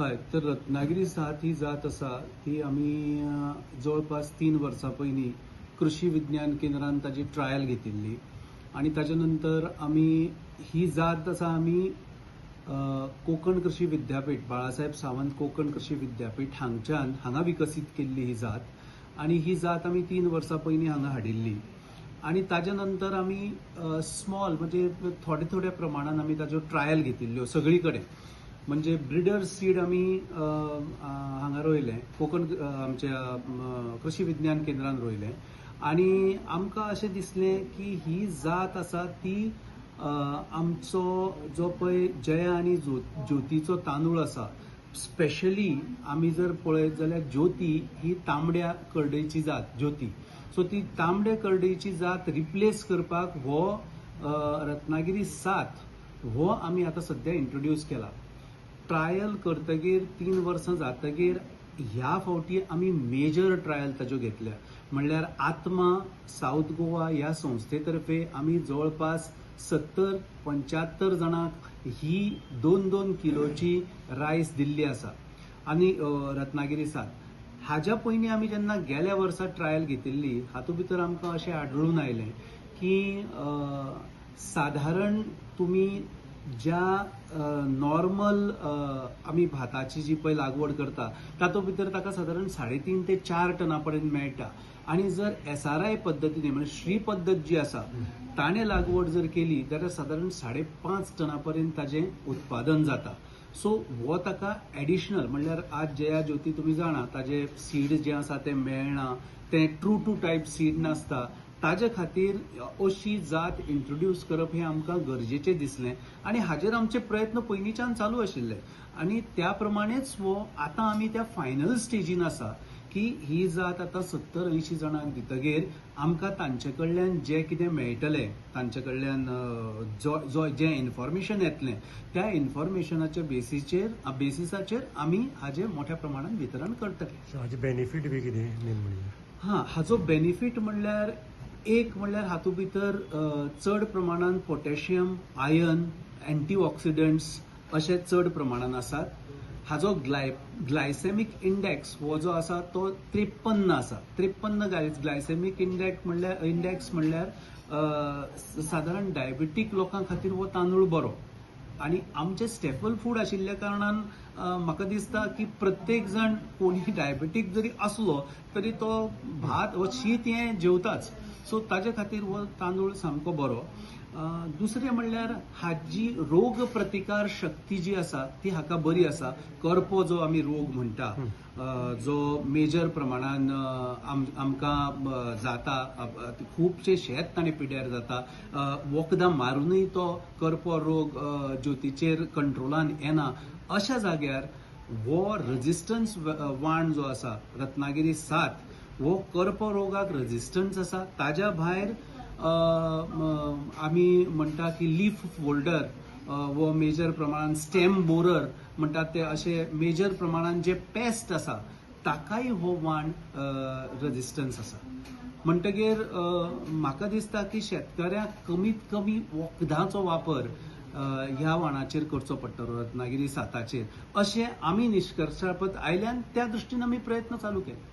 हय, तर रत्नागिरी 7 ही जात आसा ती आमी जवळपास 3 वर्सां पयलीं कृषी विज्ञान केंद्रान ताजी ट्रायल घेतिल्ली आनी ताजे नंतर आमी ही जात आसा आमी कोंकण कृषी विद्यापीठ, बाळासाहेब सावंत कोंकण कृषी विद्यापीठ हांगच्यान हांगा विकसीत केल्ली ही जात आनी ही जात आमी 3 वर्सां पयलीं हांगा हाडिल्ली आनी ताजे नंतर आमी स्मॉल म्हणजे थोडे थोड्या प्रमाणान आमी ताज्यो ट्रायल घेतिल्ल्यो सगळी कडेन. म्हणजे ब्रिडर सीड आमी हांगा रोयलें, कोंकण आमच्या कृषी विज्ञान केंद्रान रोयलें आनी आमकां अशें दिसलें की ही जात आसा ती आमचो जो पळय जया आनी ज्योतीचो तांदूळ आसा, स्पेशली आमी जर पळयत जाल्यार ज्योती ही तांबड्या करडईची जात ज्योती, सो ती तांबड्या करडईची जात रिप्लेस करपाक हो रत्नागिरी 7 हो आमी आतां सद्या इंट्रोड्यूस केला. ट्रायल करतगीर 3 वर्सां जातगीर ह्या फावटी आमी मेजर ट्रायल ताज्यो घेतल्या, म्हणल्यार आत्मा सावथ गोवा ह्या संस्थे तर्फे आमी जवळपास 70-75 जाणांक ही 2-2 किलोची रायस दिल्ली आसा आनी रत्नागिरी 7. हाज्या पयलीं आमी जेन्ना गेल्या वर्सा ट्रायल घेतिल्ली हातूंत भितर आमकां अशें आढळून आयलें की साधारण तुमी ज्या नॉर्मल आमी भाताची जी पळय लागवड करता तातूंत भितर ताका सादारण 3.5 ते 4 टना पर्यंत मेळटा आनी जर SRI पद्दतीने म्हणजे श्री पद्दत जी आसा ताणें लागवड जर केली जाल्यार सादारण 5.5 टना पर्यंत ताजें उत्पादन जाता. सो हो ताका एडिशनल म्हणल्यार आज जया ज्योती तुमी जाणा ताजे सीड जें आसा तें मेळना, तें ट्रू टू टायप सीड नासता, ताजे खातीर अशी जात इंट्रोड्यूस करप हें आमकां गरजेचें दिसलें आनी हाजेर आमचे प्रयत्न पयलींच्यान चालू आशिल्ले आनी त्या प्रमाणेच हो आतां आमी त्या फायनल स्टेजीन आसा की ही जात आतां 70-80 जाणांक दितगीर आमकां तांचे कडल्यान जें कितें मेळटलें, तांचे कडल्यान जो जें इन्फॉर्मेशन येतलें त्या इन्फॉर्मेशनाच्या बेसिसाचेर आमी हाजें मोठ्या प्रमाणान वितरण करतले. हाजे बेनिफीट बी कितें मेन म्हणल्यार? हां, हाजो बेनिफीट म्हणल्यार एक म्हणल्यार हातूंत भितर चड प्रमाणान पोटॅशियम, आयर्न, एंटीऑक्सिडंट्स अशे चड प्रमाणान आसात. हाजो ग्लायसेमीक इंडेक्स हो जो आसा तो 53 आसा. 53 ग्लायसेमीक इंडेक्स म्हणल्यार सादारण डायबेटीक लोकां खातीर हो तांदूळ बरो आनी आमचे स्टेपल फूड आशिल्ल्या कारणान म्हाका दिसता की प्रत्येक जाण कोणी डायबेटीक जरी आसलो तरी तो भात वा शीत हें जेवताच, सो ताजे खातीर हो तांदूळ सामको बरो. दुसरें म्हणल्यार हाजी रोग प्रतिकार शक्ती जी आसा ती हाका बरी आसा. करपो जो आमी रोग म्हणटा जो मेजर प्रमाणान आमकां जाता, खुबशे शेत ताणें पिड्यार जाता, वखदां मारुनूय तो करपो रोग ज्योतीचेर कंट्रोलान येना, अशा जाग्यार हो रेजिस्टन्स वाण जो आसा रत्नागिरी 7 हो करपो रोगाक रेजिस्टन्स आसा. ताज्या भायर आमी म्हणटा की लीफ फोल्डर वो मेजर प्रमाणान, स्टेम बोरर म्हणटात ते अशे मेजर प्रमाणान जे पेस्ट आसा ताकाय हो वाण रेजिस्टन्स आसा. म्हणटगीर म्हाका दिसता की शेतकऱ्यांक कमीत कमी वखदांचो वापर ह्या वाणाचेर करचो पडटलो रत्नागिरी 7चेर, अशें आमी निश्कर्शापत आयल्यान त्या दृश्टीन आमी प्रयत्न चालू केले.